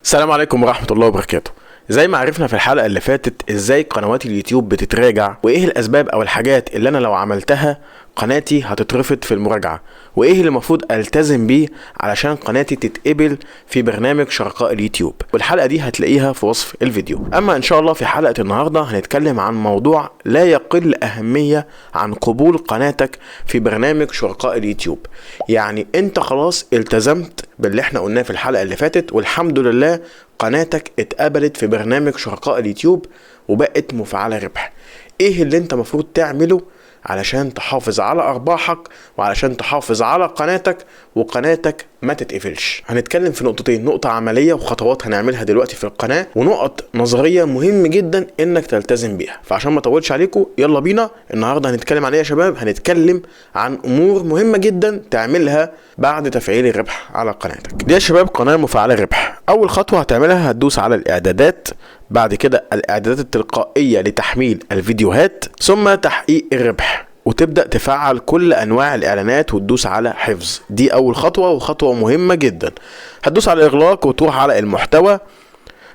السلام عليكم ورحمة الله وبركاته. زي ما عرفنا في الحلقة اللي فاتت ازاي قنوات اليوتيوب بتتراجع، وايه الاسباب او الحاجات اللي انا لو عملتها قناتي هتترفض في المراجعة، وايه اللي المفروض التزم بيه علشان قناتي تتقبل في برنامج شركاء اليوتيوب. والحلقة دي هتلاقيها في وصف الفيديو. اما ان شاء الله في حلقة النهاردة هنتكلم عن موضوع لا يقل اهمية عن قبول قناتك في برنامج شركاء اليوتيوب. يعني انت خلاص التزمت باللي احنا قلناه في الحلقة اللي فاتت، والحمد لله قناتك اتقبلت في برنامج شركاء اليوتيوب وبقت مفعلة ربح. ايه اللي انت مفروض تعمله علشان تحافظ على ارباحك وعلشان تحافظ على قناتك وقناتك ما تتقفلش؟ هنتكلم في نقطتين، نقطة عملية وخطوات هنعملها دلوقتي في القناة، ونقط نظرية مهم جدا انك تلتزم بيها. فعشان ما اطولش عليكم يلا بينا. النهاردة هنتكلم عن ايه يا شباب؟ هنتكلم عن امور مهمة جدا تعملها بعد تفعيل الربح على قناتك. دي يا شباب قناة مفعلة ربح. اول خطوة هتعملها هتدوس على الاعدادات، بعد كده الاعدادات التلقائية لتحميل الفيديوهات، ثم تحقيق الربح، وتبدأ تفعل كل أنواع الإعلانات وتدوس على حفظ. دي أول خطوة، وخطوة مهمة جدا. هتدوس على الإغلاق وتروح على المحتوى.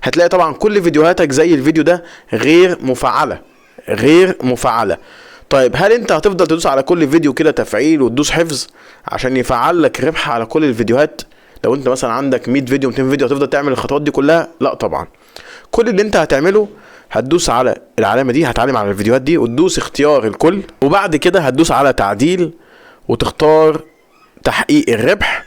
هتلاقي طبعا كل فيديوهاتك زي الفيديو ده غير مفعلة، غير مفعلة. طيب هل انت هتفضل تدوس على كل فيديو كده تفعيل وتدوس حفظ عشان يفعل لك ربح على كل الفيديوهات؟ لو انت مثلا عندك 100 فيديو 200 فيديو هتفضل تعمل الخطوات دي كلها؟ لا طبعا. كل اللي انت هتعمله هتدوس على العلامة دي، هتعلم على الفيديوهات دي وتدوس اختيار الكل، وبعد كده هتدوس على تعديل وتختار تحقيق الربح،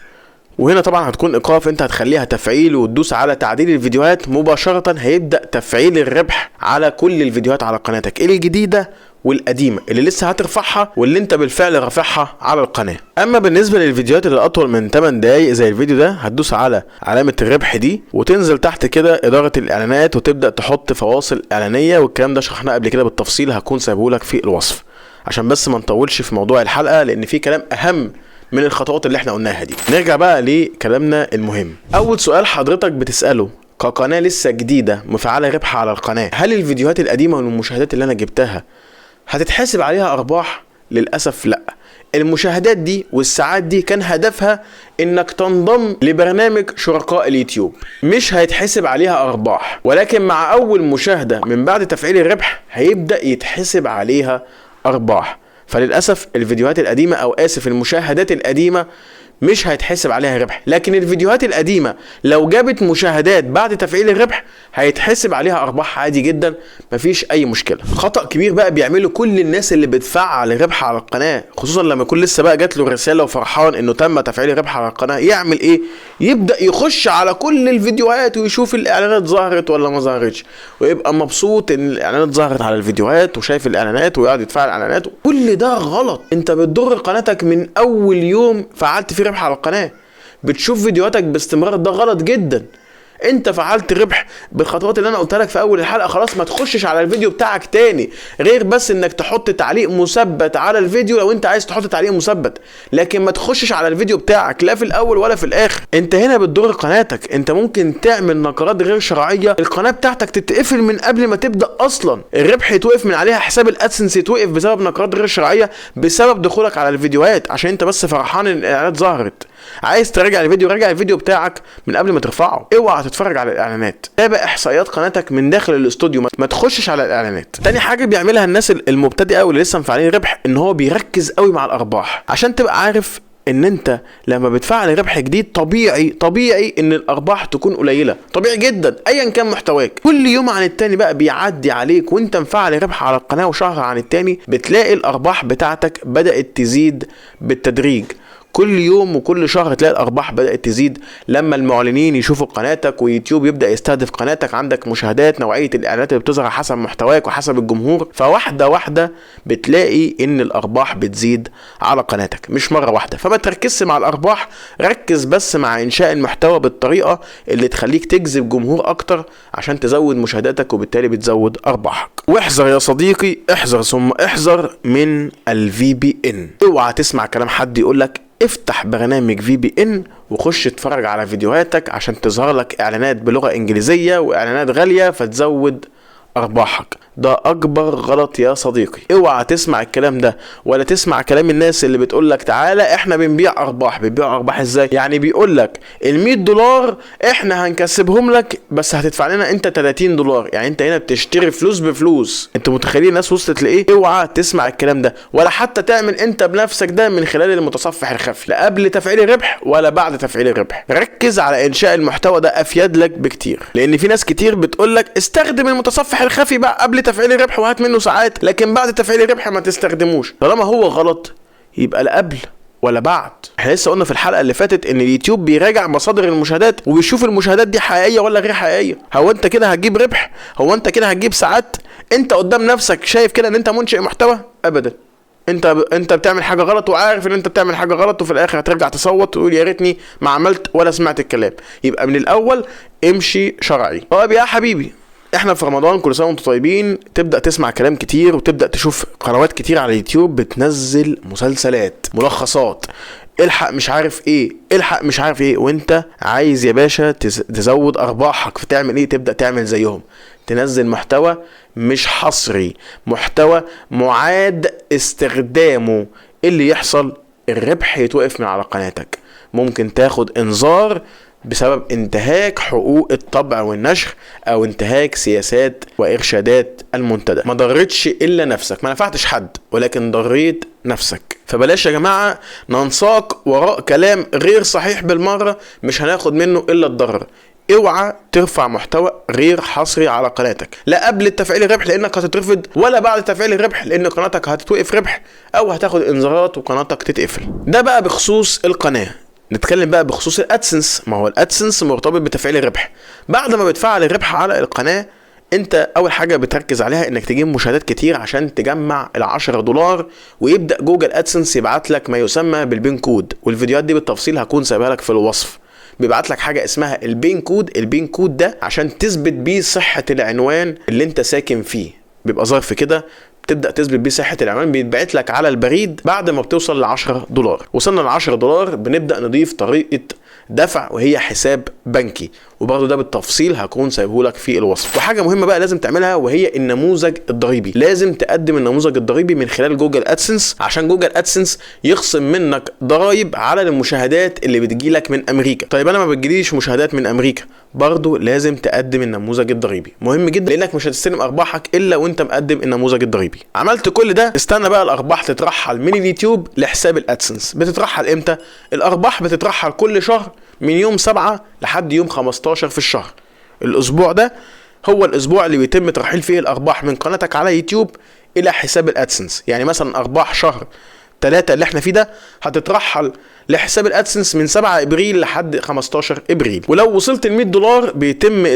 وهنا طبعا هتكون ايقاف، انت هتخليها تفعيل وتدوس على تعديل الفيديوهات مباشرة. هيبدأ تفعيل الربح على كل الفيديوهات على قناتك الجديدة والقديمة اللي لسه هترفعها واللي انت بالفعل رافعها على القناة. اما بالنسبة للفيديوهات اللي اطول من 8 دقايق زي الفيديو ده، هتدوس على علامة الربح دي وتنزل تحت كده ادارة الاعلانات وتبدأ تحط فواصل اعلانية، والكلام ده شرحناه قبل كده بالتفصيل، هكون سايبهولك في الوصف عشان بس ما نطولش في موضوع الحلقة لان في كلام اهم من الخطوات اللي احنا قلناها دي. نرجع بقى لكلامنا المهم. اول سؤال حضرتك بتسأله كقناة لسه جديدة مفعلة ربح على القناة، هل الفيديوهات القديمة والمشاهدات اللي انا جبتها هتتحسب عليها ارباح؟ للاسف لا. المشاهدات دي والساعات دي كان هدفها انك تنضم لبرنامج شركاء اليوتيوب، مش هيتحسب عليها ارباح، ولكن مع اول مشاهدة من بعد تفعيل الربح هيبدأ يتحسب عليها ارباح. فللاسف الفيديوهات القديمة او اسف المشاهدات القديمة مش هيتحسب عليها ربح، لكن الفيديوهات القديمة لو جابت مشاهدات بعد تفعيل الربح هيتحسب عليها ارباح عادي جدا، مفيش اي مشكلة. خطأ كبير بقى بيعمله كل الناس اللي بتفعل ربح على القناة، خصوصا لما يكون لسه بقى جات له رسالة وفرحان انه تم تفعيل الربح على القناة، يعمل ايه؟ يبدأ يخش على كل الفيديوهات ويشوف الاعلانات ظهرت ولا ما ظهرتش، ويبقى مبسوط ان الاعلانات ظهرت على الفيديوهات وشايف الاعلانات ويقعد يتفاعل اعلانات. كل ده غلط. انت بتضر قناتك من اول يوم فعلت فيه ربح على القناة، بتشوف فيديوهاتك باستمرار، ده غلط جدا. انت فعلت ربح بالخطوات اللي انا قلتها لك في اول الحلقة، خلاص ما تخشش على الفيديو بتاعك تاني غير بس انك تحط تعليق مثبت على الفيديو لو انت عايز تحط تعليق مثبت، لكن ما تخشش على الفيديو بتاعك لا في الاول ولا في الاخر. انت هنا بتضر قناتك. انت ممكن تعمل نقرات غير شرعية، القناة بتاعتك تتقفل من قبل ما تبدا اصلا، الربح يتوقف من عليها، حساب الادسنس يتوقف بسبب نقرات غير شرعية بسبب دخولك على الفيديوهات عشان انت بس فرحان ان الاعلانات ظهرت. عايز تراجع الفيديو، راجع الفيديو بتاعك من قبل ما ترفعه، اوعى تتفرج على الاعلانات. تابع احصائيات قناتك من داخل الاستوديو، ما تخشش على الاعلانات. تاني حاجة بيعملها الناس المبتدئه واللي لسه مفعلين ربح، ان هو بيركز قوي مع الارباح. عشان تبقى عارف ان انت لما بتفعل ربح جديد طبيعي طبيعي ان الارباح تكون قليله، طبيعي جدا ايا كان محتواك. كل يوم عن التاني بقى بيعدي عليك وانت مفعل ربح على القناة وشهر عن التاني بتلاقي الارباح بتاعتك بدات تزيد بالتدريج. كل يوم وكل شهر تلاقي الارباح بدات تزيد لما المعلنين يشوفوا قناتك ويوتيوب يبدا يستهدف قناتك، عندك مشاهدات، نوعية الاعلانات اللي بتظهر حسب محتواك وحسب الجمهور. فواحدة واحدة بتلاقي ان الارباح بتزيد على قناتك، مش مرة واحدة. فما تركزش مع الارباح، ركز بس مع انشاء المحتوى بالطريقة اللي تخليك تجذب جمهور اكتر عشان تزود مشاهداتك وبالتالي بتزود ارباحك. واحذر يا صديقي، احذر ثم احذر من ال VPN. اوعى تسمع كلام حد يقولك افتح برنامج VPN وخش اتفرج على فيديوهاتك عشان تظهر لك اعلانات بلغة انجليزية واعلانات غالية فتزود ارباحك. ده اكبر غلط يا صديقي. اوعى تسمع الكلام ده ولا تسمع كلام الناس اللي بتقول لك تعالى احنا بنبيع ارباح. بنبيع ارباح ازاي؟ يعني بيقول لك ال 100 دولار احنا هنكسبهم لك بس هتدفع لنا انت 30 دولار، يعني انت هنا بتشتري فلوس بفلوس. انتوا متخيلين الناس وصلت لايه؟ اوعى تسمع الكلام ده ولا حتى تعمل انت بنفسك ده من خلال المتصفح الخفي، لا قبل تفعيل الربح ولا بعد تفعيل الربح. ركز على انشاء المحتوى، ده افيد لك بكتير، لان في ناس كتير بتقول لك استخدم المتصفح الخفي بقى قبل تفعيل الربح وهات منه ساعات، لكن بعد تفعيل الربح ما تستخدموش. طالما هو غلط يبقى لا قبل ولا بعد. احنا لسه قلنا في الحلقة اللي فاتت ان اليوتيوب بيراجع مصادر المشاهدات وبيشوف المشاهدات دي حقيقية ولا غير حقيقية. هو انت كده هتجيب ربح؟ هو انت كده هتجيب ساعات؟ انت قدام نفسك شايف كده ان انت منشئ محتوى؟ ابدا، انت بتعمل حاجة غلط وعارف ان انت بتعمل حاجة غلط، وفي الاخر هترجع تصوت وتقول يا ريتني ما عملت ولا سمعت الكلام. يبقى من الاول امشي شرعي. طيب يا حبيبي، احنا في رمضان، كل سنة وانتم طيبين، تبدا تسمع كلام كتير وتبدا تشوف قنوات كتير على اليوتيوب بتنزل مسلسلات، ملخصات، الحق مش عارف ايه، الحق مش عارف ايه، وانت عايز يا باشا تزود ارباحك، فتعمل ايه؟ تبدا تعمل زيهم، تنزل محتوى مش حصري، محتوى معاد استخدامه. اللي يحصل الربح يتوقف من على قناتك، ممكن تاخد انذار بسبب انتهاك حقوق الطبع والنشر او انتهاك سياسات وارشادات المنتدى. ما ضرتش الا نفسك، ما نفعتش حد ولكن ضريت نفسك. فبلاش يا جماعة ننساق وراء كلام غير صحيح بالمرة، مش هناخد منه الا الضرر. اوعى ترفع محتوى غير حصري على قناتك، لا قبل تفعيل الربح لانك هتترفض، ولا بعد تفعيل الربح لان قناتك هتتوقف ربح او هتاخد انذارات وقناتك تتقفل. ده بقى بخصوص القناة. نتكلم بقى بخصوص ال AdSense. ما هو ال AdSense مرتبط بتفعيل الربح. بعد ما بتفعل الربح على القناة، انت اول حاجة بتركز عليها انك تجيب مشاهدات كتير عشان تجمع ال10 دولار، ويبدا Google AdSense يبعت لك ما يسمى بال PIN code. والفيديوهات دي بالتفصيل هكون سايبها لك في الوصف. بيبعت لك حاجة اسمها ال PIN code. ال PIN code ده عشان تثبت بيه صحة العنوان اللي انت ساكن فيه، بيبقى ظرف كده تبدا تثبت بيه صحة العنوان، بيتبعت لك على البريد بعد ما بتوصل ل 10 دولار. وصلنا ل 10 دولار بنبدا نضيف طريقه دفع وهي حساب بنكي، وبرضه ده بالتفصيل هكون سايبه لك في الوصف. وحاجه مهمة بقى لازم تعملها وهي النموذج الضريبي. لازم تقدم النموذج الضريبي من خلال Google AdSense عشان Google AdSense يخصم منك ضرائب على المشاهدات اللي بتجيلك من امريكا. طيب انا ما بتجيليش مشاهدات من امريكا، برضه لازم تقدم النموذج الضريبي، مهم جدا لانك مش هتستلم ارباحك الا وانت مقدم النموذج الضريبي. عملت كل ده، استنى بقى الارباح تترحل من اليوتيوب لحساب ال AdSense. بتترحل امتى؟ الارباح بتترحل كل شهر من يوم 7 لحد يوم 15 في الشهر. الاسبوع ده هو الاسبوع اللي بيتم ترحيل فيه الارباح من قناتك على يوتيوب الى حساب ال AdSense. يعني مثلا ارباح شهر 3 اللي احنا فيه ده هتترحل لحساب ال AdSense من 7 ابريل لحد 15 ابريل. ولو وصلت ل 100 دولار بيتم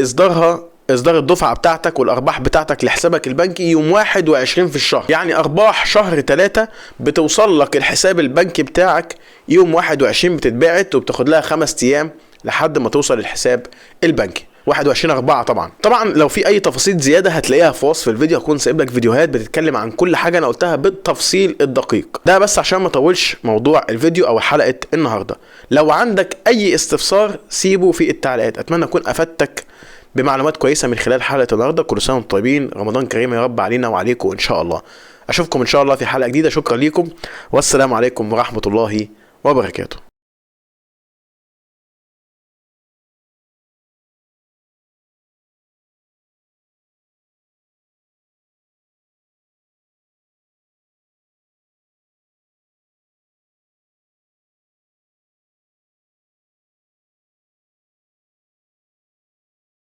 اصدار الدفعة بتاعتك والارباح بتاعتك لحسابك البنكي يوم 21 في الشهر. يعني ارباح شهر 3 بتوصل لك الحساب البنكي بتاعك يوم 21، بتتبعت وبتاخد لها 5 ايام لحد ما توصل الحساب البنكي 21 4. طبعا لو في اي تفاصيل زيادة هتلاقيها في وصف الفيديو، هكون سايب لك فيديوهات بتتكلم عن كل حاجة انا قلتها بالتفصيل الدقيق ده، بس عشان ما اطولش موضوع الفيديو او حلقة النهارده. لو عندك اي استفسار سيبه في التعليقات. اتمنى اكون افدتك بمعلومات كويسة من خلال حلقة النهارده. كل سنة وانتم طيبين، رمضان كريم يا رب علينا وعليكم ان شاء الله. اشوفكم ان شاء الله في حلقة جديده. شكرا ليكم والسلام عليكم ورحمة الله وبركاته.